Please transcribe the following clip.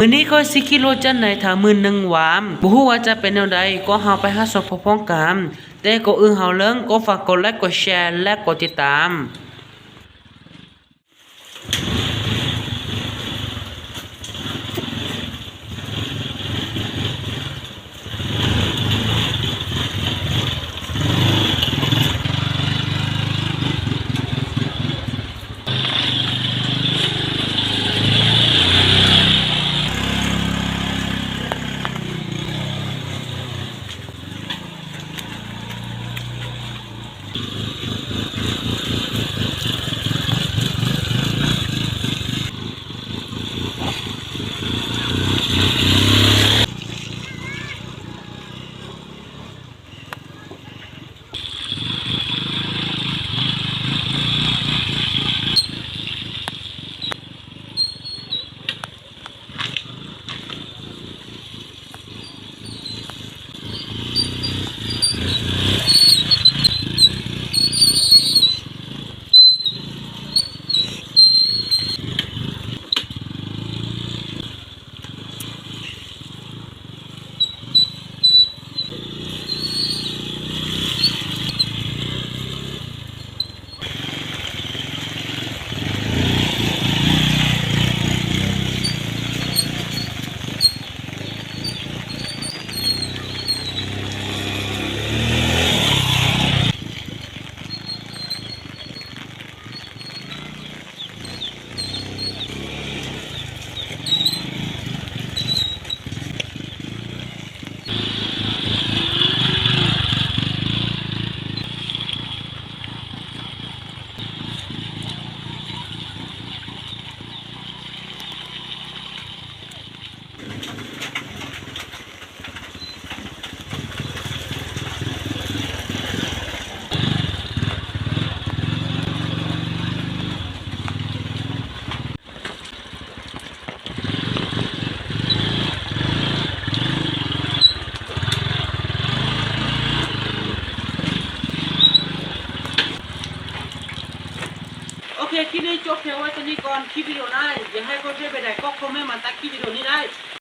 ມື້ນີ້ຂ້ອຍຊິຂີ່ລົດຈັນໃນທາງໝື່ນໜຶ່ງວາມ ບໍ່ຮູ້ວ່າຈະເປັນແນວໃດ ກໍເຮົາໄປຮັບຊົມພ້ອມໆກັນ. ແຕ່ກ່ອນອື່ນເຮົາເລີ່ມ ກໍຝາກກົດໄລ ກົດແຊ ແລະ ກົດຕິດຕາມ. ໂອເຄ ຄລິບນີ້ຈົບພຽງໄວ້ເທົ່ານີ້ກ່ອນ. ຄລິບວິດີໂອໜ້າ ຢາກໃຫ້ຂ້ອຍຊ່ວຍແບບໃດ ກໍຄອມເມັນມາໃຕ້ຄລິບວິດີໂອນີ້ໄດ້.